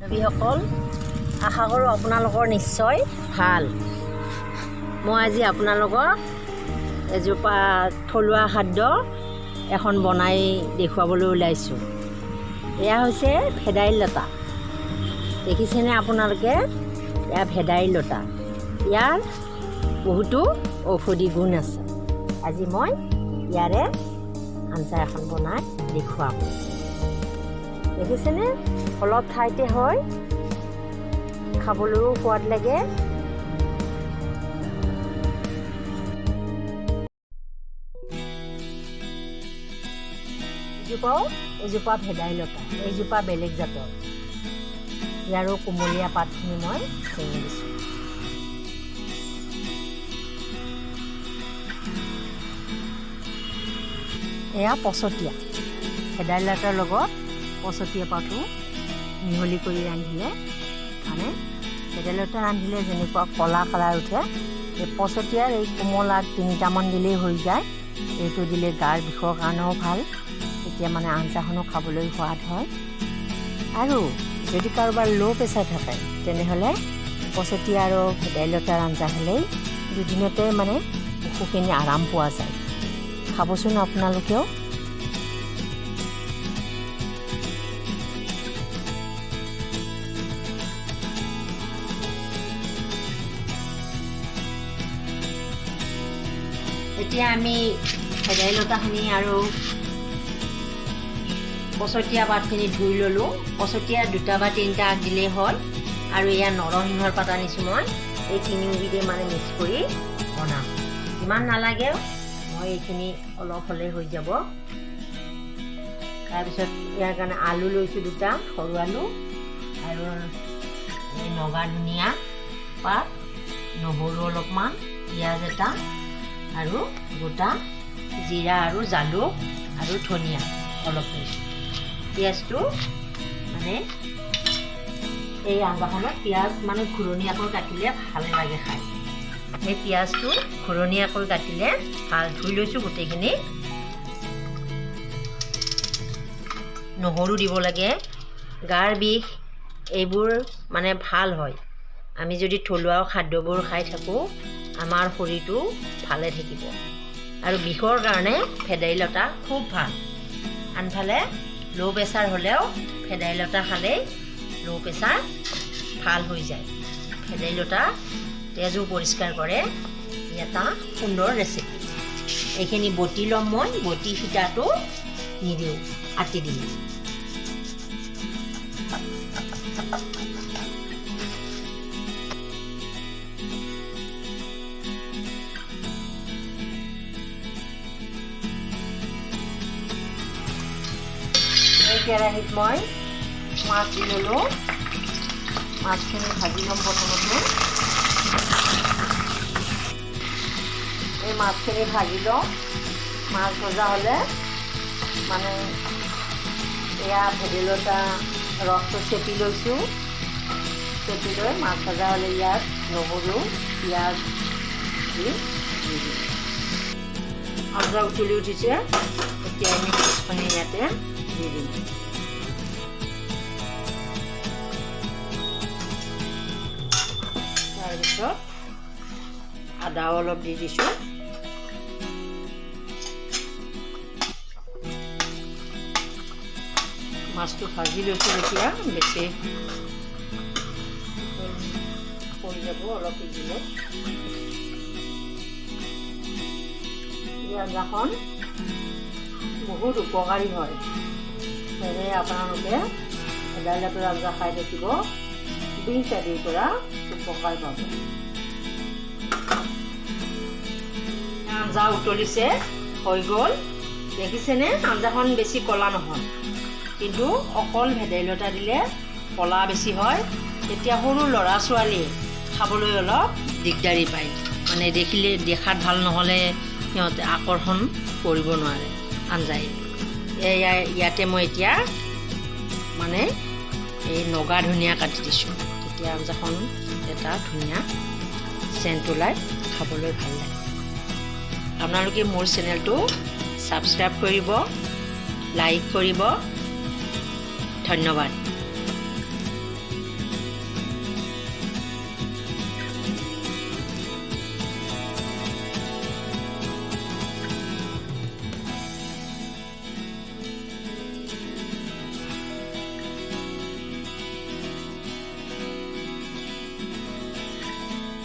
বান্ধৱীসকল, আশা কৰোঁ আপোনালোকৰ নিশ্চয় ভাল। মই আজি আপোনালোকক এজোপা থলুৱা খাদ্য এখন বনাই দেখুৱাবলৈ ওলাইছোঁ। এয়া হৈছে ভেদাইলতা। দেখিছেনে আপোনালোকে? এয়া ভেদাইলতা। ইয়াৰ বহুতো ঔষধি গুণ আছে। আজি মই ইয়াৰে আঞ্জা এখন বনাই দেখুৱাম। দেখিছেনে? অলপ ঠাইতে হয়, খাবলৈও সোৱাদ লাগে। এজোপাও এজোপা ভেদাইলতা, এইজোপা বেলেগ জাতৰ। ইয়াৰো কুমলীয়া পাতখিনি মই ছিঙি দিছোঁ। এয়া পচতীয়া ভেদাইলতাৰ লগত পচতীয়া পাতো মিহলি কৰি ৰান্ধিলে, মানে ভেদাইলতা ৰান্ধিলে যেনেকুৱা ক'লা কালাৰ উঠে, এই পচতীয়াৰ এই কোমল আগ 3টামান দিলেই হৈ যায়। এইটো দিলে গাৰ বিষৰ কাৰণেও ভাল, তেতিয়া মানে আঞ্জাখনো খাবলৈ সোৱাদ হয়। আৰু যদি কাৰোবাৰ ল' প্ৰেছাৰ থাকে, তেনেহ'লে পচতীয়া আৰু ভেদাইলতাৰ আঞ্জা খালেই দুদিনতে মানে বহুখিনি আৰাম পোৱা যায়। খাবচোন আপোনালোকেও। এতিয়া আমি ভেদাইলতাখিনি আৰু পচতীয়া পাতখিনি ধুই ল'লোঁ। পচতীয়া 2টা বা 3টা আগ দিলেই হ'ল। আৰু এয়া নৰসিংহৰ পাত আনিছোঁ মই। এই তিনিওবিধে মানে মিক্স কৰি বনাম। ইমান নালাগে, মই এইখিনি অলপ হ'লেই হৈ যাব। তাৰপিছত ইয়াৰ কাৰণে আলু লৈছোঁ 2টা, সৰু আলু, আৰু এই নগা ধনিয়া পাত, নহৰু অলপমান, পিঁয়াজ এটা, আৰু গোটা জিৰা আৰু জালুক আৰু ধনিয়া অলপ লৈছোঁ। পিঁয়াজটো মানে এই আঞ্জাখনত পিঁয়াজ মানে ঘূৰণীয়াকৈ কাটিলে ভাল লাগে খাই। সেই পিঁয়াজটো ঘূৰণীয়াকৈ কাটিলে ভাল। ধুই লৈছোঁ গোটেইখিনি। নহৰু দিব লাগে। গাৰ বিষ এইবোৰ মানে ভাল হয়। আমি যদি থলুৱা খাদ্যবোৰ খাই থাকোঁ, আমাৰ শৰীৰটো ভালে থাকিব। আৰু বিষৰ কাৰণে ভেদাইলতা খুব ভাল। আনফালে ল' প্ৰেছাৰ হ'লেও ভেদাইলতা খালেই ল' প্ৰেছাৰ ভাল হৈ যায়। ভেদাইলতা তেজো পৰিষ্কাৰ কৰে। এটা সুন্দৰ ৰেচিপি। এইখিনি বটি ল'ম মই, বটি সীতাটো নিদিওঁ, আঁতি দিম। এই কেৰাহীত মই মাছ দি ল'লোঁ। মাছখিনি ভাজি ল'ম প্ৰথমতে। এই মাছখিনি ভাজি লওঁ। মাছ ভজা হ'লে মানে এয়া ভেদাইলতা ৰসটো চেপি লৈছোঁ। চেপি লৈ মাছ ভজা হ'লে ইয়াত নহৰু, পিঁয়াজ দি দিম। আঞ্জা উতলি উঠিছে, এতিয়া আমি মাছখিনি ইয়াতে দি দিম। তাৰপিছত আদাও অলপ দি দিছোঁ। মাছটো ভাজি লৈছোঁ এতিয়া, বেছি পৰি যাব অলপ সিজিলে। এই আঞ্জাখন বহুত উপকাৰী হয়। সেয়ে আপোনালোকে ভেদাইলতাৰ আঞ্জা খাই থাকিব, বিষ আদিৰ পৰা উপকাৰ পাব। আঞ্জা উতলিছে, হৈ গ'ল। দেখিছেনে? আঞ্জাখন বেছি ক'লা নহয়, কিন্তু অকল ভেদাইলতা দিলে ক'লা বেছি হয়। তেতিয়া সৰু ল'ৰা ছোৱালীয়ে খাবলৈ অলপ দিগদাৰী পায়, মানে দেখিলে দেখাত ভাল নহ'লে সিহঁতে আকৰ্ষণ কৰিব নোৱাৰে আঞ্জাই। এয়া ইয়াতে মই এতিয়া মানে এই নগা ধনিয়া কাটি দিছোঁ, তেতিয়া আঞ্জাখন এটা ধুনীয়া চেণ্ট ওলাই, খাবলৈ ভাল লাগে। আপোনালোকে মোৰ চেনেলটো ছাবস্ক্ৰাইব কৰিব, লাইক কৰিব। ধন্যবাদ।